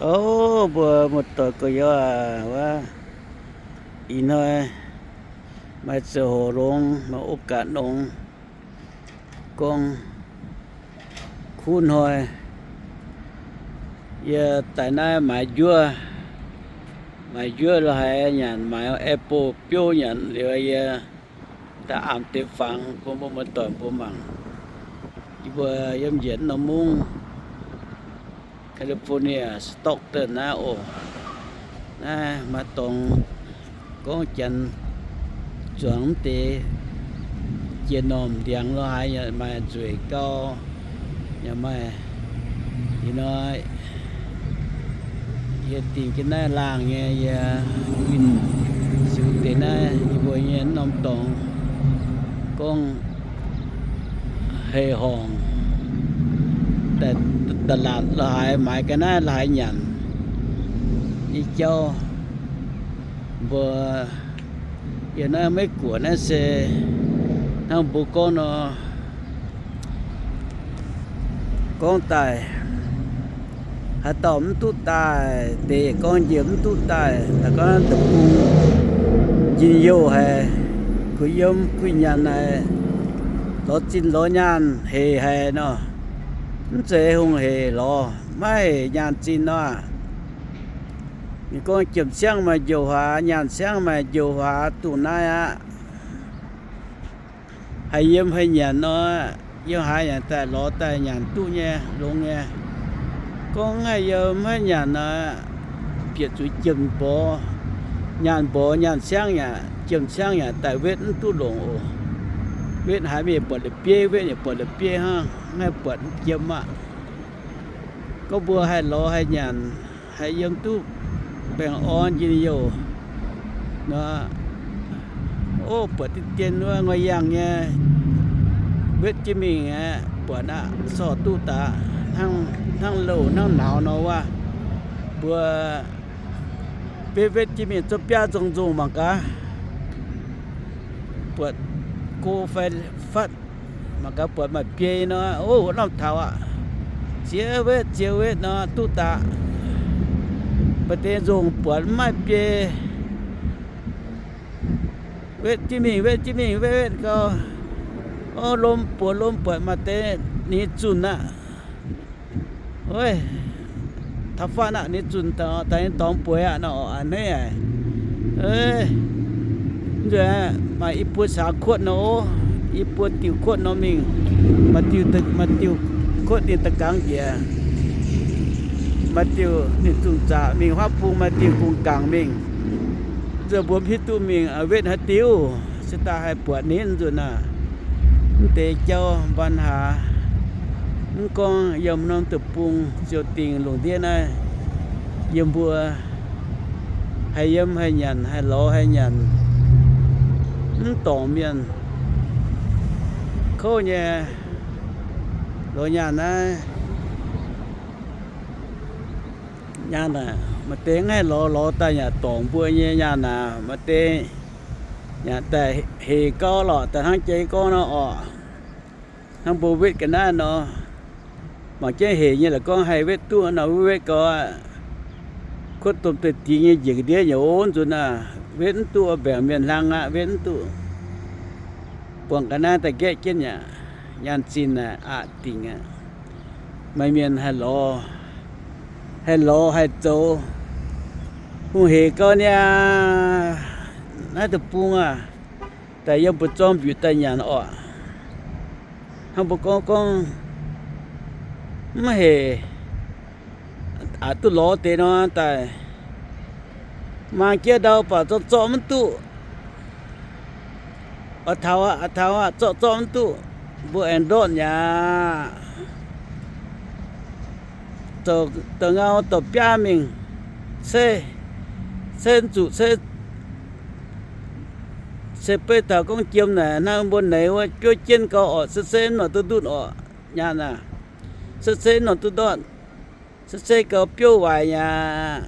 O, mbuo muoz-doic gorx-youz aac, wuov ih hnoi maaih ziangh hoc longx, maaih โอกาส longx, gorngv kuv hnoi yie daaih naaiv maaiz njuov, maaiz njuov lo haaix nyanc, maaiz apple biouv nyanc liuz yie daaih aamx deix fangx bun mbuo muoz-doic mbuo mangc. Yie mbuo yiem njiec norm mungv California Stockton naaiv oc. Naaiv maaih dorngx gorngv janx zuangx mv deix jiex normh ndiangx lo haaix yaac maaih nzueic gau, yaac maaih. Ih hnoi yie dingh jienv naaiv laangh nyei, yie winh ziux deix naaiv yie mbuo nyei norm dorngx gorngv hei horngc daaih ตลาด lo haaix maaiz ga'naaiv lo haaix nyanc. Nyei jauv mbuo yiem naaiv Meiv Guoqv naaiv se hnangv mbuo gorngv nor, gorngv daaih haaix dauh mv duqv daaih, deix gorngv njiec mv duqv daaih, naaiv gorngv deic-bung njien-youh haic, kuh yiem kuh nyanc haic, lorz zinh lorz nyaanh hec haic nor, mv zeiz hungh hec lorz, maiv hec nyaanh zinh nor. Ninh gorngv jiem siangv maaih njoux huaax, nyaanh siangv maaih njoux huaax, dongh naaiv aqv. Haih yiem haih nyanc nor, yiem haaix yaac daaih lorz daaih nyanc duqv nyei, longx nyei. Gorngv haih yiem maiv nyanc nor, bieqc zuqc jiem mborqv, nyaanh mborqv nyaanh siangv yaac, jiem siangv yaac daaih wetv mv duqv longc oc. Wetv haaix mienh buatc la'bieiv, wetv yaac buatc la'bieiv hnangv, maiv buatc mv jiem aqv. Gorngv mbuo haih lorz haih nyanc, haih yiem duqv baengh orn njien-youh nor, o, buatc diqv dien wuov ngoi yangh nyei, wetv jienv mingh aeqv, buatc aqv, sorh duqv daaih, hnangv louh hnangv nauz nor wuov. Mbuo wetv wetv jienv mingh zorqv biaav nzong-nzongh mangc gaax, buatc go fai fatv, mangc gaax buatc maaih biei nor, o, wuov norm taux aqv. Ziex wetv ziex wetv nor duqv daaih. Maaih deix nzongh buatc mv maaih biei. Wetv jienv mingh, wetv jienv mingh, wetv wetv gau, o, lom buoz lom buatc maaih deix ninh zunh aqv. Taux fatv aqv, ninh zunh daaih nyei dorngx bueix aqv nor, a'hneiv haic. Nzueic, maaih i buo saax kuotv nor, i buo diuh kuotv nor mingh, maaih diuh, maaih diuh kuotv ninh da'gangv njiec, maaih diuh ninh zungh zaqc mingh huaav bung, maaih diuh gungh gangc mingh. Nzueic mbuo mv hiuv duqv mingh wetv haaix diuh, se daaih haih buatc ninh nzunc naaic. Mv deix jauv mbaan haaix, mv gorngv yiem norm deic-bung ziouc dingc lungh ndiev naaiv, yiem mbuo haih yiem haih nyanc, haih lorz haih nyanc, mv dorngc mienh kouv nyei lorz nyaanh naaiv. Nyaanh naaic, maaih deix mv haih lorz, lorz daaih yaac dorngc mbuo nyei nyaanh naaic. Maaih deix yaac daaih hec gau lorqc, daaih hnangv jiex gorngv nor orqc. Hnangv mbuo wetv ga'naaiv nor, mangc jienv hec nyei la'gorngv haih wetv duqv nor, wetv gau aqv. Kuotv domh deix dingx nyei njiec ga'ndiev nyei, o, nzunc naaic wetv mv duqv, mbaengc mienh hlang aqv, wetv mv duqv. Buangh ga'naaiv daaih nqaeqv jienv yaac nyaanh zinh naaic aqc dingc aqv. Maaih mienh haih lorz, haih lorz haih zoux, hungh hec gau niaa. Naaiv deic-bung aah, daaih yiem mbu'zorng mbiutc daaih nyanc orqc. Hnangv mbuo gorngv gorngv mv hec, aqc duqv lorz deix nor daaih, maang jienv ndau baac zorqv zorqv mv duqv. A'taux aqv, a'taux aqv, zorqv zorqv mv duqv. Mbuo aengx ndortv aqv. Douc ngau douc biaav mingh, se, se zuqc se, se beiv taux gorngv jiem naaic hnangv mbuo neix wuov biouv jienv gau orqc, se se mv nor duqv ndutv orqc, nyaanh aah, se se mv nor duqv ndortv, se se gau biouv waaic aqv,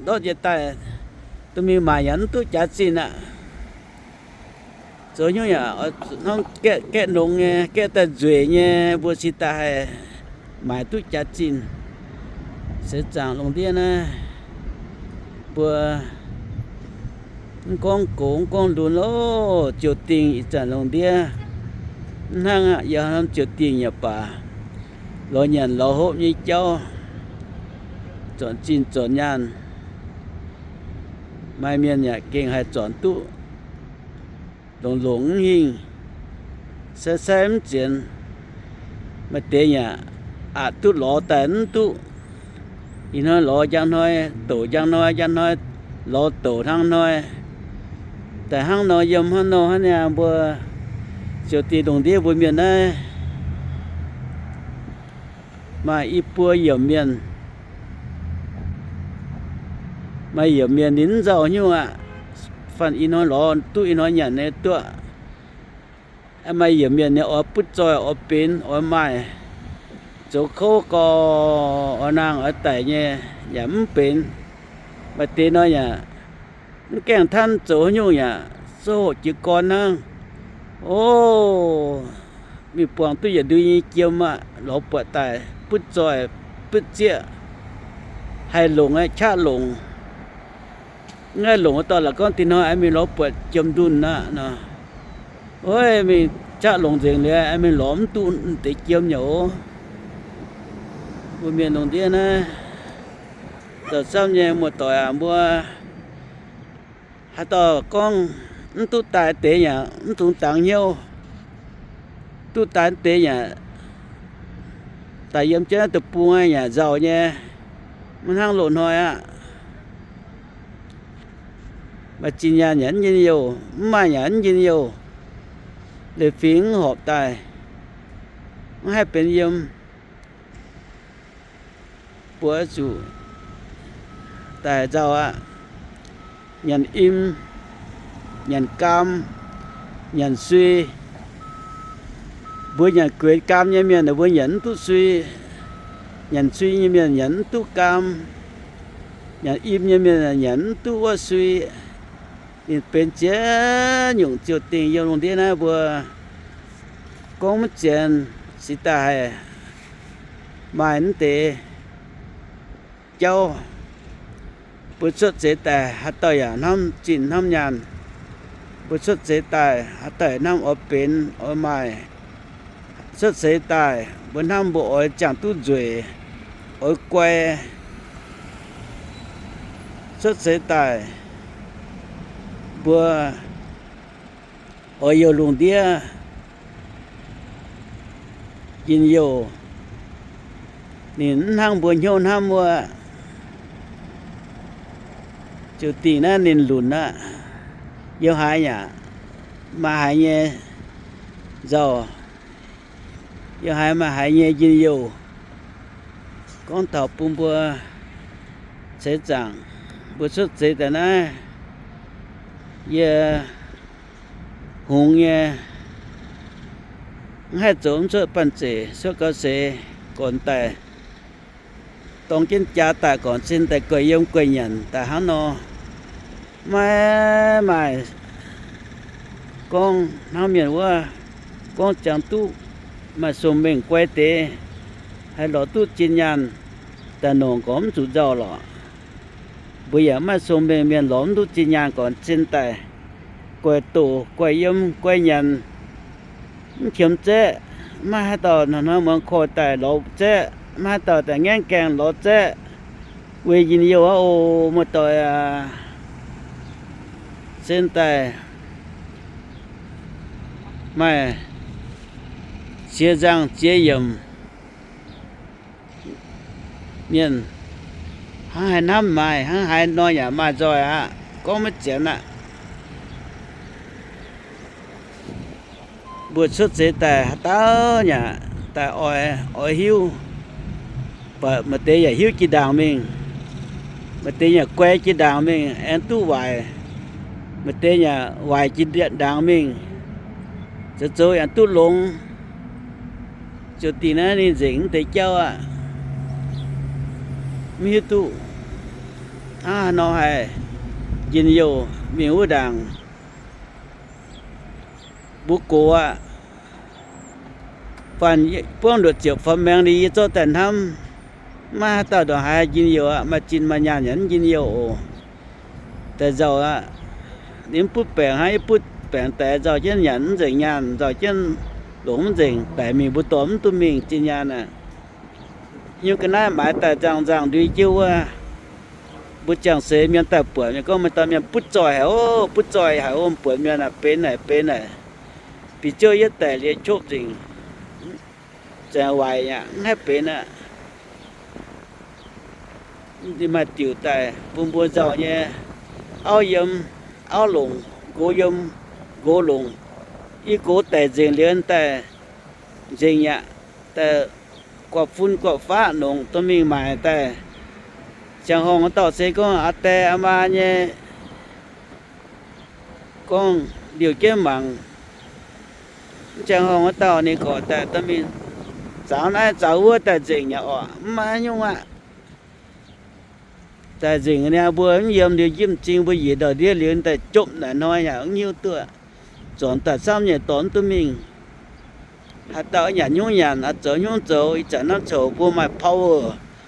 ndortv njiec daaih, duqv mingh maaic yaac mv duqv jaax zinh aqv. Zoux nyungc yaac hnangv gaeqv, gaeqv nongx nyei, gaeqv daaih nzueic nyei, mbuo cingx daaih haih maaic duqv jaax zinh. Seix zaangc lungh ndiev naaiv, mbuo mv gorngv gox mv gorngv lunx loh, ziouc dingh ih zanc lungh ndiev mv hnangv aqv. Yie hnamv ziouc dingh yaac baac, lorz nyanc lorz hopv nyei jauv, zornc zinh zornc nyaanh, maaih mienh yaac gengh haih zornc duqv longx-longx mv hingh, sai-sai mv zienx. Maaih deix yaac aqc duqv lorz daaih mv duqv. Ih hnoi lorz njang hnoi, douc njang hnoi, njang hnoi lorz douc hnangv hnoi. Daaih hnangv nor yiem hnangv nor hnangv niaa, mbuo ziouc dingh lungh ndiev mbuo mienh naaiv maaih i buo yiemc mienh. Maaih yiemc mienh ninh mv nzauh nyungc aqv. Fanh ih hnoi lorz duqv ih hnoi nyanc nyei duqv. Maaih yiemc mienh ninh oix butv zoih oix benx oix maaih, zoux kouv gorx oix nangh oix daic nyei yaac mv benx. Maaih deix nor yaac mv gaengh tanv zoux haaix nyungc yaac sou hoqc jiez gorn hnangv. O, mingh buangh duqv yietc ndui nyei jiem aqv, lorz buatc daaih butv zoih butv zieqv, haih longc aeqv, qaqv longc. Mv haih longc wuov dauh laaix gorngv dinh hnoi aengx mingh lorz buatc jiem ndunh aqv nor. Oix mingh qaqv longc nzengc liuz aengx mingh lorz mv duqv deix jiem nyei oc. Mbuo mienh lungh ndiev naaiv, zoux camv nyei muoz-doic aac, mbuo haaix dauh gorngv mv duqv daaih deix yaac mv dungx dangx hnyouv. Duqv daaih deix yaac daaih yiem jienv naaiv deic-bung yaac nzauh nyei, mv hnangv loz-hnoi aqv. Maaih zinh nyaanh yaac mv njien-youh, mv maaih yaac mv njien-youh, leiz-fingx mv horpc daaih, mv haih benx yiem. Mbuo zuqc daaih nzauh aqv. Nyanc im, nyanc gaam, nyanc sui. Mbuo nyanc gueix gaam nyei mienh, mbuo nyanc mv duqv sui. Nyanc sui nyei mienh nyanc mv duqv gaam. Nyanc im nyei mienh nyanc mv duqv wuov sui. Ninh benx ziex nyungc ziouc dingh yiem lungh ndiev naaiv mbuo gorngv maiv zienx, cingx daaih haih maaih mv deix jauv. Mbuo cuotv seix daaih haaix dauh yaac hnamv zinh hnamv nyaanh. Mbuo cuotv seix daaih haaix dauh hnamv oix benx oix maaih. Cuotv seix daaih mbuo hnamv mbuo oix ziangh duqv nzueic, oix guai. Cuotv seix daaih mbuo oix youh lungh ndiev njien-youh, ninh mv hnangv mbuo hnyouv hnamv wuov. Ziouc dingh naaiv ninh lunc aqv. Yiem haaix yaac maaih haaix nyei nzauh, yiem haaix maaih haaix nyei njien-youh. Gorngv taux bun mbuo seix zaangc, mbuo cuotv seix daaih naaiv, yie hngongx nyei, mv haih zoux mv cuotv banh zeic, cuotv gau seix gornx daaih, dorng jienv jaax daaih gornc cin daaih guaix yiem guaix nyanc daaih hnangv nor. Maiv maaih gorngv hnangv mienh wuov gorngv ziangx duqv maaih sung-mengh guai deix, haih lorz duqv zinh nyaanh daaih nongc gorngv mv zuqc nzauh lorqc. Mbuo yaac maaih sung-mengh mienh lorz mv duqv zinh nyaanh gornc cin daaih guaix doc guaix yiem guaix nyanc, mv qiemx zaeqv. Maiv haaix dauh hnoi-hnoi muangx korv daaih lorz zaeqv, maiv haaix dauh daaih ngaengv gaengh lorz zaeqv. Weic njien-youh aqv oc, muoz-doic aac. Cin daaih maaih ziex nzangh ziex yiemc mienh, hnangv haaix hnamv maaih, hnangv haaix nor yaac maaih nzoih aqv. Gorngv maiv zienx aqv. Mbuo cuotv seix daaih haaix dauh yaac daaih oix, oix hiuv. Mv baac maaih deix yaac hiuv jiex ndaangc mingh, maaih deix yaac guai jiex ndaangc mingh aengx duqv waaic, maaih deix yaac waaic jiex ndaangc mingh, zoux zoux yaac duqv longx. Ziouc dingh naaiv ninh nzengc mv deix jauv aqv. Mv hiuv duqv hnangv haaix nor haih njien-youh mingh wuov ndaangc. Mbuo gox aqv. Faanh buangv luoqc ziepc faaux maengx liuz yie zorqv daaih hnamv, Maiv maaih haaix dauh ndongc haaix njien-youh aqv. Maaih zinh maaih nyaanh yaac mv njien-youh oc. Daaih nzauh aqv. Ninh mv butv baengc hnangv, yie butv baengc daaih nzauh jienv nyanc mv nzengc nyaanh, nzauh jienv longc mv nzengc, daic mingh mbuo dorh mv duqv mingh zinh nyaanh aqv. Nyungc ga'naaiv maaiz daaih nzangh nzangh ndui jienv wuov, mbuo ziangh seix mienh daaih buatc, mienh gorngv, meih dauh mienh butv zoih haic oc, butv zoih haic oc, buatc mienh aac, benx naaic benx naaic. Bieqc ziouv yietv daic liuz qopv nzengc, zaengc waaic yaac mv haih benx aqv. Ninh maaih diuc daaih bun mbuo nzauh nyei, auv yiem, auv longc, nqox yiem, nqox longc. Yie nqox daic nzengc liuz daaih nzengc yaac daaih guav fun guav faqv nongc dorh mingh maaic daaih. Ziangh horngh wuov dauh se gorngv aa die aa maa nyei, gorngv liouh jienv mangc. Mv ziangh horngh wuov dauh ninh gorqv daaih dorh mingh zaux naaiv zaux wuov daaih nzengc yaac orqc, mv maaih nyungc aqv. Daaih nzengc niaa, mbuo mv yiem liuz njimv zing, mbuo njiec ndau-ndiev liuz daaih jopv naaic hnoi yaac mv hiuv duqv. Zornc daaih camv nyei dorh mv duqv mingh. Haaix dauh nyanc hnyouv nyanc, haaix zoux hnyouv zoux, ih zanc hnamv coc mbuo maaih power,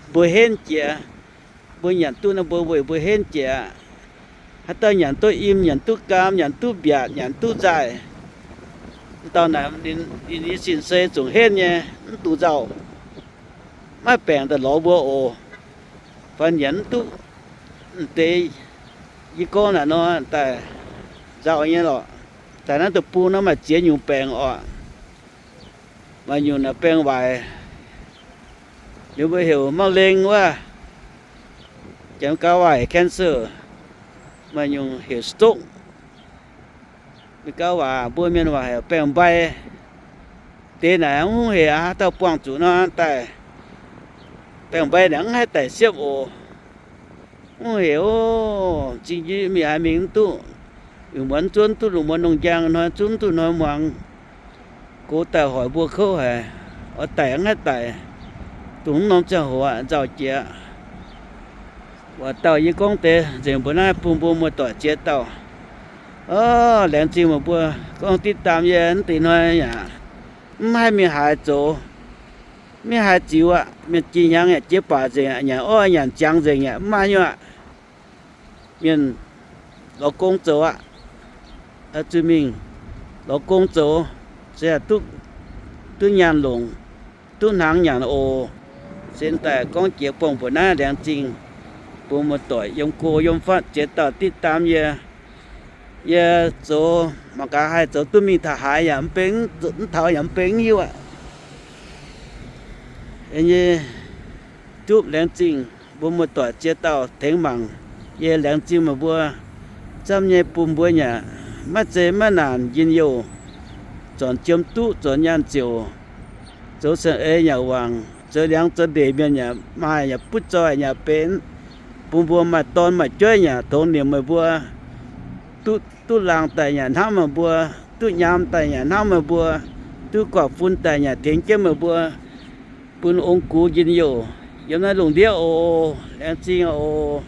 mbuo henv jiex. Mbuo nyanc duqv naaiv mbuo weic mbuo henv jiex. Haaix dauh nyanc duqv im, nyanc duqv gaam, nyanc duqv mbiaatc, nyanc duqv nzaaih, dauh naaic ninh nyei sin-sei zungv henv nyei, mv dungx nzauh. Maiv baengc daaih lorz mbuo oc. Fai nyanc mv duqv, mv deix, yie gorngv naaic nor daaih nzauh nyei lorqc. Daaih naaiv deic-bung nor maaih ziex nyungc baengc orqc. Maaih nyungc naaic baengc waaic, liuz mbuo heuc มะเร็ง wuov, janx gauv waac cancer. Maaih nyungc heuc stroke, mbuo gauv waac, mbuo mienh waac heuc baengc mbai. Deix naaic mv hungh hec aqv, haaix dauh buangh zuqc nor daaih, baengc mbai naaic mv haih daic siepv oc. Mv hungh hec oc, zingh jiex mingh haaix mingh mv duqv, yuc muonz zuov mv duqv lungh muonz lungh njang, hnoi zuov mv duqv hnoi muangx. Gox daaih hoic mbuo kouv haic, oix daic mv haih daic, dongh mv norm ziangh hoc aqv, nzauh jiex. Waac dauh yie gorngv deix nzengc mbuo naaiv bun mbuo muoz-doic ziex dauh, o, laengz zingh meih mbuo gorngv diqv daam yie mv deix hnoi yaac mv haih mingh haaix zoux, mv haih ziux aqv. Mienh jiex hnyangx yaac jiex baac nzengc aqv, nyanc orv nyanc ziangx nzengc yaac mv maaih nyungc aqv. Mienh lorz gong zoux aqv. Zuqc mingh lorz gong zoux, se duqv, duqv nyaanh longc, duqv hnaangx nyanc oc. Se daaih gorngv jiex buangh mbuoqc naaiv laengz zingh bun muoz-doic yiem go yiem fatv ziex dauh diqv daam yie. Yie zoux mangc gaax haih zoux duqv mingh taux haaix yaac mv benx, mv taux yaac mv benx, mv hiuv aqv. Yie nyei duqv laengz zingh mbuo muoz-doic ziex dauh tengx mangc. Yie laengz zingh meih mbuo camv nyei bun mbuo yaac maiv zeiz maiv naanc njien-youh, zornc jiem duqv, zornc nyaanh ziouc, zoux saeng-eix yaac wangc, zoux liangx zoux ndeic mienh yaac maaih, yaac butv zoih yaac benx, bun mbuo maaih dorn maaih jueiv yaac tongx nimc meih mbuo, duqv, duqv laangh daaih yaac hnamv meih mbuo, duqv nyaam daaih yaac hnamv meih mbuo, duqv guaav fun daaih yaac tengx jienv meih mbuo, bun ong-gux njien-youh yiem naaiv lungh ndiev oc. Laengz zingh oc.